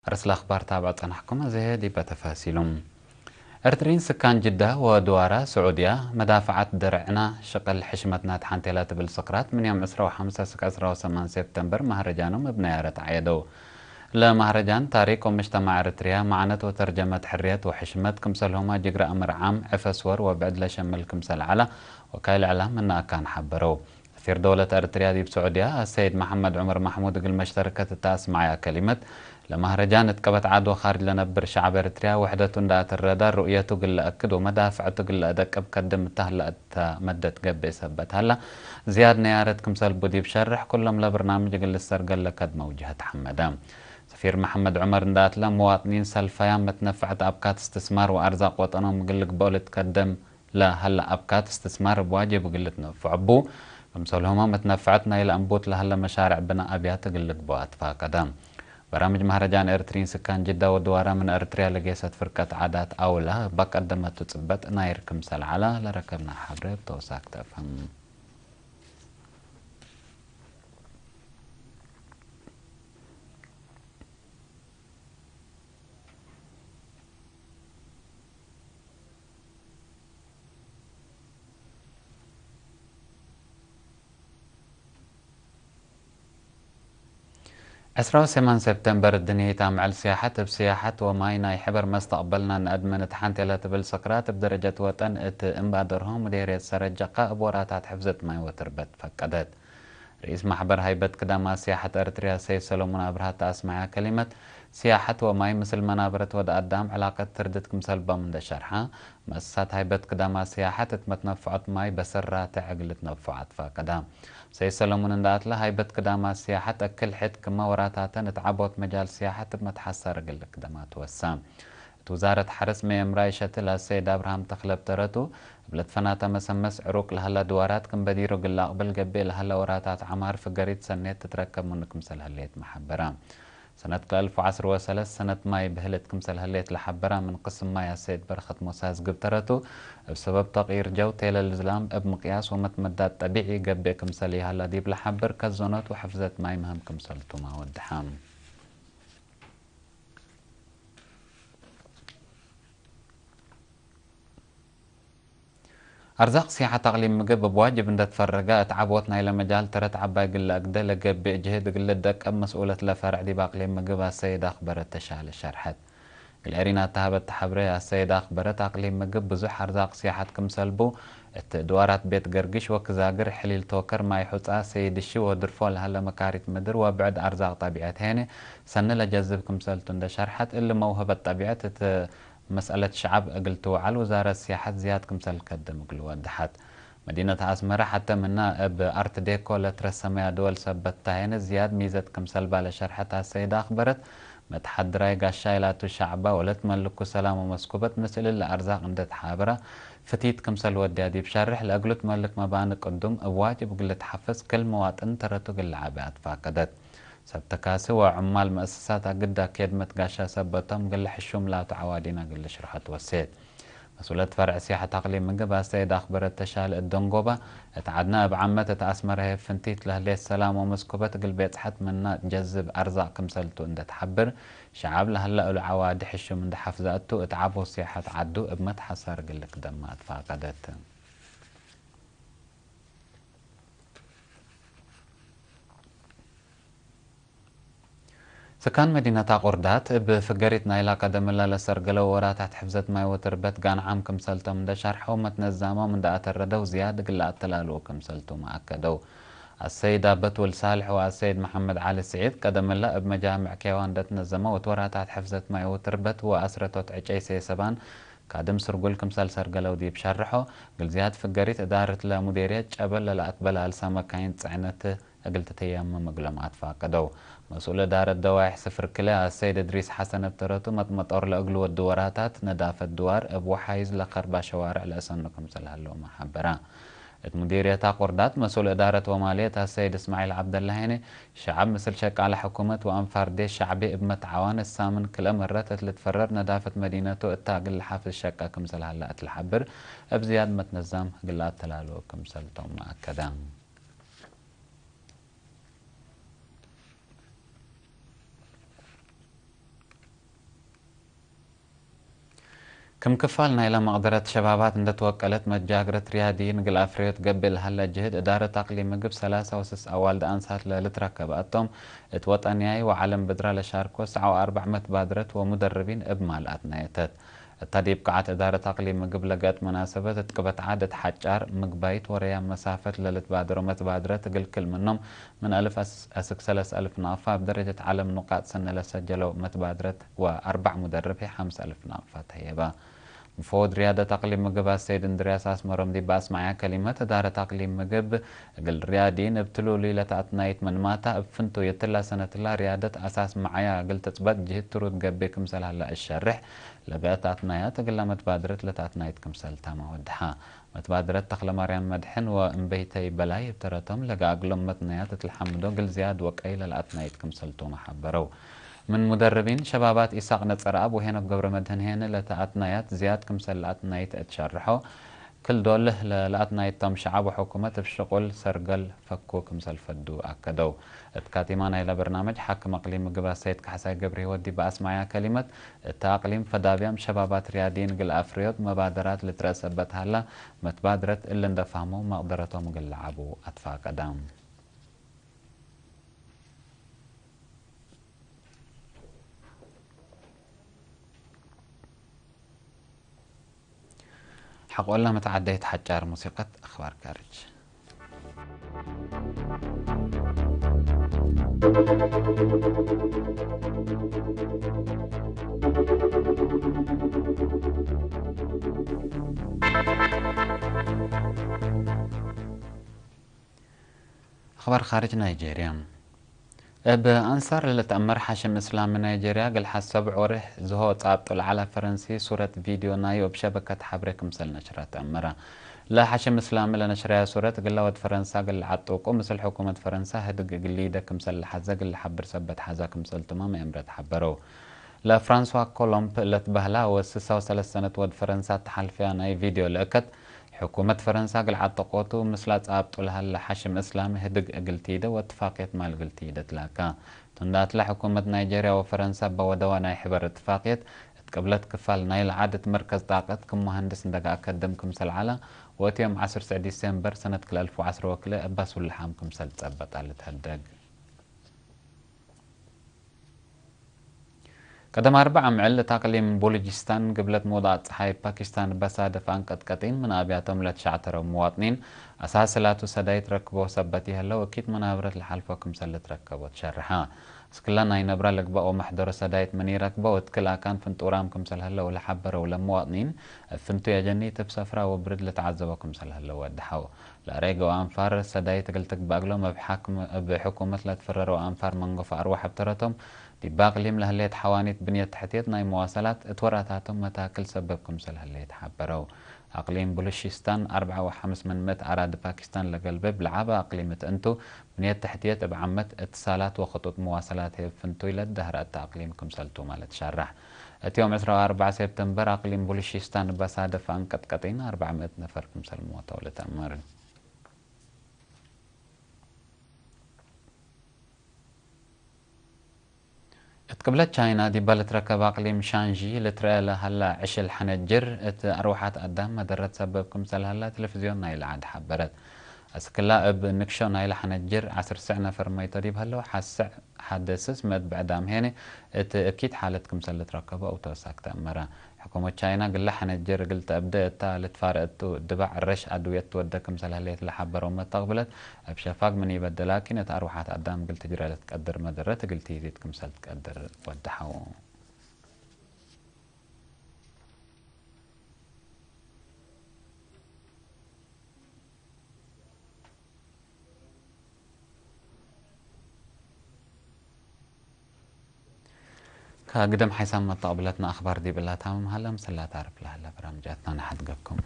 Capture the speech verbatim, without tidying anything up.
ርእስ ለአኽባር ታብዕ ጸናሕኩም፣ አዜ ዲበ ተፋሲሉ። ኤርትሪን ስካን ጅዳ ወድዋራ ስዑድያ፣ መዳፍዓት ደርዕና ሽቅል ሕሽመትና ተሓንቴላ ትብል ስክራት ምን ዮም ዕስራ ወሐምሰ እስክ ዕስራ ወሰማን ሴፕተምበር ማህረጃኖም እብ ነያረት ዐየደው። ለማህረጃን ታሪክ ወመጅተማዕ ኤርትርያ፣ መዕነት ወተርጀመት ሕርየት ወሕሽመት፣ ክምሰልሁመ ጅግረ አምር ዓም፣ ዕፈ ስወር ወብዕድ ለሸምል ክምሰል ዐላ፣ ወካይል እዕላም ምነ አካን ሐበረው። ሰፊር ደውለት ኤርትርያ ዲብ ስዑድያ አሰይድ መሐመድ ዑመር ማሕሙድ እግል መሽተርከት እተ አስመዐያ ከሊመት፣ ለማህረጃን እት ቀበት ዐድ ወካርጅ ለነብር ሸዐብ ኤርትርያ ውሕደቱ እንደ አተረዳ ሩእየቱ እግል ለአክድ ወመዳፍዐቱ እግል ለአደቅብ ከድም እተ ህላ እተ መደት ገብእ ሰበት ሀላ፣ ዝያድ ነያረት ክምሰልቡ ዲብ ሸርሕ፣ ኩሎም ለበርናምጅ እግል ልሰርገል ለከድመው ጀህት ሐመደ። ሰፊር መሐመድ ዑመር እንደ አትለ፣ መዋጥኒን ሰልፋያም መትነፈዐት አብካት እስትስማር ወአርዛቅ ወጠኖም እግል ልግበኦ ልትከደም ለሀለ አብካት እስትስማር እብ ዋጅብ እግል ልትነፈዖ እቡ፣ ክምሰልሁመ መትነፈዐት ናይለ እንቡት ለሀለ መሻርዕ ብናእ አብያት እግል ልግበኦ አትፋቀደ። በራምጅ መህረጃን ኤርትሪን ስካን ጅዳ ወድዋራ ምን ኤርትርያ ለጌሰት ፍርቀት ዓዳት አውላ እበ ቀደመቱ ጽበጥ ናይር ክምሰል ዐላ ለረከብነ ሐብሬ እብ ተውሳክ ተአፍህም። ዕስራ ወሰማን ሰፕተምበር፣ እድንየት አምዕል ስያሐት እብ ስያሐት ወማይ ናይ ሕበር መስተቅበልና ነአድመን እት ሐንቴ ለትብል ስክራት እብ ደረጀት ወጠን እት እምባደርሆ ሙዴርየት ሰረጀቃ እብ ወራታት ሕፍዘት ማይ ወትርበት ፈቀደት። ርኢስ ማሕበር ሃይበት ክዳማት ስያሐት ኤርትርያ ሰይድ ሰሎሞን አብርሃ ተአስመዐ ከሊመት፣ ስያሐት ወማይ ምስል መናበረት ወድ አዳም ዕላቀት ትርድት ክምሰል በም እንደ ሸርሐ፣ መአሰሳት ሃይበት ክዳማት ስያሐት እት መትነፍዖት ማይ በሰራተ እግል ልትነፍዖ አትፋቀዳ። ሰይድ ሰሎሞን እንደ አትለ፣ ሃይበት ክዳማት ስያሐት እክል ሕድ ክመ ወራታተን እት ዐቦት መጃል ስያሐት እብ መትሐሳር እግል ልክደማ ትወሳ። እት ውዛረት ሐርስ መኤምራይ ሸትል አሰይድ አብርሃም ተክለ እብ ተረቱ፣ እብ ለትፈናተ መሰመስ ዕሩቅ ለሀለ ድዋራት ክም በዲሩ እግል ለአቅብል ገብእ ለሀለ ወራታት ዐማር ፍገሪት ሰኔት ትትረከብ ምኑ ክምሰል ህሌት መሐበራ። ሰነት ክልኤ አልፍ ወዐስር ወሰለስ ሰነት ማይ ብህለት ክምሰል ህሌት ለሐበራ ምን ቅስም ማይ አሰይድ በረኸት ሞሳ እዝግብ ተረቱ፣ እብ ሰበብ ተቅይር ጀው ቴለል ዝላም እብ ምቅያስ ወመትመዳድ ጠቢዒ ገብእ ክምሰል ይሀላ ዲብ ለሐብር ከዞኖት ወሕፍዘት ማይ ምህም ክምሰልቱመ ወድሐ። አርዛቅ ሲሐት አቅሊም ምግብ እብ ዋጅብ እንደ ትፈረገ፣ እት ዐቦት ናይለ መጃል ተረት ዐባይ እግል ለአግደ ለገብእ ጅህድ እግል ልደቀብ መስኡለት ለፈርዕ ዲብ አቅሊም ምግብ አሰይድ አክበረት ተሻለ ሸርሐት። እግል ኤሪና ተሀበት ተሐብሬ አሰይድ አክበረት፣ አቅሊም ምግብ ብዙሕ አርዛቅ ሲሐት ክምሰልቡ፣ እት ድዋራት ቤት ገርግሽ ወክዛግር፣ ሕሊል ቶከር፣ ማይ ሑጻ፣ ሰይድ እሺ ወድርፎ ለሀለ መካሪት ምድር ወብዕድ አርዛቅ ጠቢዐት ሄነ ሰኒ ለጀዝብ ክምሰልቱ እንደ ሸርሐት፣ እሊ መውህበት ጠቢዐት እት መስአለት ሸዐብ እግል ትውዓል ውዛረት ሲያሐት ዝያድ ክምሰል ከድም እግል ወደሐት። መዲነት አስመረ ሐተ ምና እብ አርት ዴኮ ለትረሰመያ ድወል ሰበት ታሄነ ዝያድ ሚዘት ክምሰል ባለ ሸርሐት አሰይድ አክበረት፣ መትሐድራይ ጋሻይ ላቱ ሸዐባ ወለትመልኩ ሰላም ወመስኩበት ምስል እለ አርዛቅ እንደ ተሓበራ፣ ፍቲት ክምሰል ወድያ ዲብ ሸርሕ፣ ለእግሉ ትመልክ መባኒ ቅዱም እብ ዋጅብ እግል ልትሐፍዝ ክል መዋጥን ተረቱ እግል ለዐበ አትፋቀደት። ሰብ ተካሲ ወዕማል መአሰሳት አግዳ ኬድመት ጋሻ ሰበቶም እግል ሕሹም ላቱ ዐዋዲን እግል ልሽርሖ ትወሴት። መስኡለት ፈርዕ ሲያሐት አቅሊም ምግብ አሰይድ አክበረት ተሻለ እት ደንጎባ፣ እት ዐድነ እብ ዓመት እት አስመረ ህይ ፍንቲት ለህሌት ሰላም ወመስኩበት እግል ቤጽሐት ምና ጀዝብ አርዛቅ ክምሰልቱ እንደ ተሐብር፣ ሸዐብ ለሀለ እሉ ዐዋዲ ሕሹም እንደ ሐፍዘ እቱ እት ዐቦ ሲያሐት ዐዱ እብ መትሐሳር እግል ልክደማ አትፋቀደት። ስካን መዲነት አቁርዳት፣ እብ ፍገሪት ናይላ ቀደምላ ለሰርገለው ወራታት ሕፍዘት ማይ ወትርበት ጋንዓም ክምሰልቶም እንደ ሸርሐው፣ መትነዛሞም እንደ አተረደው ዝያድ እግል ለአተላልኡ ክምሰልቱመ አከደው። አሰይድ አበትውል ሳልሕ ወአሰይድ መሐመድ ዐሊ ስዒድ፣ ቀደምላ እብ መጃምዕ ኬዋ እንደ ትነዘመው፣ እት ወራታት ሕፍዘት ማይ ወትርበት ወአስረቶት ዕጨይ ሴሰባን ካድም ስርጉል ክምሰል ሰርገለው ዲብ ሸርሖ፣ እግል ዝያድ ፍገሪት እዳረት ለሙዴርየት ጨበል ለለአቅበለ አልሳ መካይን ጽዕነት እግል ትትየምም እግሎም አትፋቀደው። መስኡል እዳረት ደዋይሕ ስፍር ክልኤ አሰይድ እድሪስ ሐሰን እብ ተረቱ፣ መጥመጦር ለእግል ወዱ ወራታት ነዳፈት ድዋር እብ ወሓይዝ ለከርባ ሸዋርዕ ለእሰኑ ክምሰል ሀለውመ ሐበራ። እት ሙዲርየት አቁርዳት መስኡል እዳረት ወማልየት አሰይድ እስማዒል ዐብደላሂኒ፣ ሸዐብ ምስል ሸቃለ ሕኩመት ወአንፋር ዴሽ ሸዕቢ እብ መትዓዋነት ሳምን ክልኤ መረት እት ልትፈረር ነዳፈት መዲነቱ እታ እግል ለሓፍዝ ሸቀ ክምሰል ሀለ እት ለሐብር፣ እብ ዝያድ መትነዛም እግል ለአተላልኡ ክምሰልቶም አከደ። ክም ክፋል ናይለ መቅደረት ሸባባት እንደ ትወቀለት መጃግረት ርያድይን እግል አፍረዮት ገብእ ለሀለ ጅህድ፣ እዳረት አቅሊም ምግብ ሰላሳ ወስስ አዋልድ አንሳት ለልትረከበ አቶም፣ እት ወጠንያይ ወዐለም ብድራ ለሻርኮ ሰዕ ወአርበዕ መትባድረት ወሙደርቢን እብ ማል አትናየተት። እታ ዲብ ቅዓት እዳረት አቅሊም ምግብ ለገአት መናሰበት፣ እት ቅበት ዐድ እት ሐጫር፣ ምግባይት ወረያም መሳፈት ለልትባደረው መትባድረት እግል ክል ምኖም፣ ምን አልፍ አስ-፣ አስክ ሰለስ አልፍ ናቅፋ፣ እብ ደረጀት ዐለም ኑቃጥ ሰነ ለሰጀለው መትባድረት ወአርበዕ ሙደርቤ ሐምስ አልፍ ናቅፋ ተህየበ። ምፈወድ ርያደት አቅሊም ምግብ አሰይድ እንድርያስ አስመሮም ዲብ አስመዐያ ከሊመት፣ እዳረት አቅሊም ምግብ እግል ርያዲን እብ ትሉሉይ ለተአትናይት ምንማታ፣ እብ ፍንቱይ እትላ ሰነትላ ርያደት አሳስ መዐያ እግል ትጽበጥ ጅህድ ትሩድ ገብእ ክምሰል ሀላ እሸርሕ፣ ለገአት አትናያት እግላ መትባድረት ለተአትናይት ክምሰል ታማ ወድሓ። መትባድረት ተክለማርያም መድሕን ወእምበይተይ በላይ እብ ተረቶም፣ ለገአ እግሎም መትናያት እት ለሐምዶ እግል ዝያድ ወቀይ ለለአትናይት ክምሰል ቶመ ሐበረው። ምን ሙደርቢን ሸባባት ኢሳቅ ነጸረኣብ ወሄኖክ ገብረመድህን ሄነ፣ ለተአትናያት ዝያድ ክምሰል ለአትናይት እት ሸርሖ፣ ክል ዶል ለለአትናይቶም ሸዐብ ወሕኩመት እብ ሽቁል ሰርገል ፈኩ ክምሰል ፈዱ አከደው። እት ካቲማ ናይለ በርናመጅ፣ ሓክም አቅሊም ምግብ አሰይድ ካሕሳይ ገብረሂወት ዲብ አስመዐያ ከሊመት፣ እተ አቅሊም ፈዳብያም ሸባባት ርያዲን እግል አፍረዮት መባደራት ልትረአ ሰበት ሀላ፣ መትባድረት እሊ እንደ ፋህመው መቅደረቶም እግል ለዐቡ አትፋቀዳ። ሐቆላ መትዓደይት ሐጫር ሙሲቀት አኽባር ካርጅ። አኽባር ካርጅ ናይጄርያ። እብ አንሳር ለልትአመር ሐሽም እስላሚ ናይጄርያ፣ እግል ሐሰብ ዖርሕ ዝሆ ጻብጡ ለዐለ ፈረንሲ ሱረት ቪድዮ ናዩ እብ ሸበከት ሐብሬ ክምሰል ነሽረ ተአመረ። ለሐሽም እስላሚ ለነሽረያ ሱረት፣ እግለ ወድ ፈረንሳ እግል ለዐጡቁ፣ ምስል ሕኩመት ፈረንሳ ህድግ እግል ሊደ ክምሰል ለሐዘ እግል ለሐብር ሰበት ሐዛ ክምሰልቱመ መአምረት ሐበረው። ለፍራንስዋ ኮሎምፕ ለትበህላ ወስሳ ወሰለስ ሰነት ወድ ፈረንሳ ተሐልፈያ ናይ ቪድዮ ልእከት፣ ሕኩመት ፈረንሳ እግል ዐጠቆቱ ምስላ ጻብጡ ለሀለ ሐሽም እስላሚ ህድግ እግል ቲደ ወእትፋቅየት ማል እግል ቲደ ትላካ። ቱ እንዳትለ ሕኩመት ናይጄርያ ወፈረንሳ እበ ወደዋ ናይ ሕበር እትፋቅየት፣ እት ቅብለት ክፋል ናይለ ዐድ እት መርከዝ ጣቀት ክም መሀንድስ እንደገአ ከድም ክምሰል ዐላ፣ ወእት ዮም ዐስር ዲሴምበር ሰነት ክልኤ አልፍ ወዐስር ወክልኤ እብ አሱል ለሓም ክምሰል ትጸበጣ ልትሀደግ። ቀደም አርበዕ አምዕል እት አቅሊም ቡሉጅስታን ግብለት መውዳዕ ጸሓይ ፓኪስታን በሳድፍ አንቀጥቀጢን ምን አብያቶም ለትሸዕተረው መዋጥኒን አሳስ ላቱ ሰዳይት ረክቦ ሰበት ይሀለው እኪት መናብረት ለሐልፎ ክምሰል ልትረከቦ ትሸርሐ። እስክላ ናይ ነብራ ልግበእ ወመሕደሮ ሰዳይት ምን ኢረክበው እት ክል አካን ፍንጡራም ክምሰል ሀለው ለሐበረው ለመዋጥኒን፣ እብ ፍንቱይ አጀኒት እብ ሰፍራ ወብርድ ልትዓዘቦ ክምሰል ሀለው ወደሐው። ለአሬገው አንፋር ሰዳይት እግል ትግበእ እግሎም እብ ሓክም-፣ እብ ሕኩመት ለትፈረረው አንፋር መንጎፈ አርወሕ እብ ተረቶም፣ ዲብ አቅሊም ለህሌት ሐዋኒት ብንየት ተሕትየት ናይ መዋሰላት እት ወራታቶም መታክል ሰበብ ክምሰል ህሌት ሐበረው። አቅሊም ብሉሺስታን አርበዓ ወሐምስ ምን ምእት አራዲ ፓኪስታን ለገልበ እብ ለዓበ አቅሊም እት እንቱ፣ ብንየት ተሕትየት እብ ዓመት እትሳላት ወክጡጥ መዋሰላት ህይ እብ ፍንቱይ ለትደህረ እተ አቅሊም ክምሰልቱ ማለት ሻራሕ። እት ዮም ዕስራ ወአርበዕ ሴፕተምበር አቅሊም ብሉሺስታን እብ አሳደፍ አንቀጥቀጢን አርበዕ ምእት ነፈር ክምሰል ሞተው ልትአመር። እት ቅብለት ቻይና ዲባ ልትረከብ አቅሊም ሻንሺ ልትረአ ለሀላ ዕሽል ሐነጅር እት አርወሓት አዳም መደረት ሰበብ ክምሰል ሀላ ቴሌቪዝዮን ናይለ ዐድ ሐበረት። አስክላ እብ ንክሾ ናይለ ሐነጅር ዐስር ስዕ ነፈር መይቶ ዲብ ሀለው፣ ሐሰዕ ሐደስስ ምእት ብዕዳም ሄነ እት እኪት ሓለት ክምሰል ልትረከቦ አውቶቡሳክ ተአመረ። ሕኩመት ቻይና ግለ ሐነጅር እግል ተአብደ እታ ልትፋረ እቱ፣ ድባዕ ረሽ አድውየት ትወደ ክምሰል ህሌት ለሐበረው መተቅብለት፣ እብ ሸፋግ ምን ኢበደ ላኪን እት አርወሓት አዳም እግል ትጅረ ለትቀድር መደረት እግል ትይዚት ክምሰል ትቀድር ወደሐው። ከግደም ሓይሳም መተቅብለትነ አክባር ዲብ እላ ታምም ሀለ፣ ምስላ ታርፍ ለሀለ በራምጃትና ነሐድገኩም።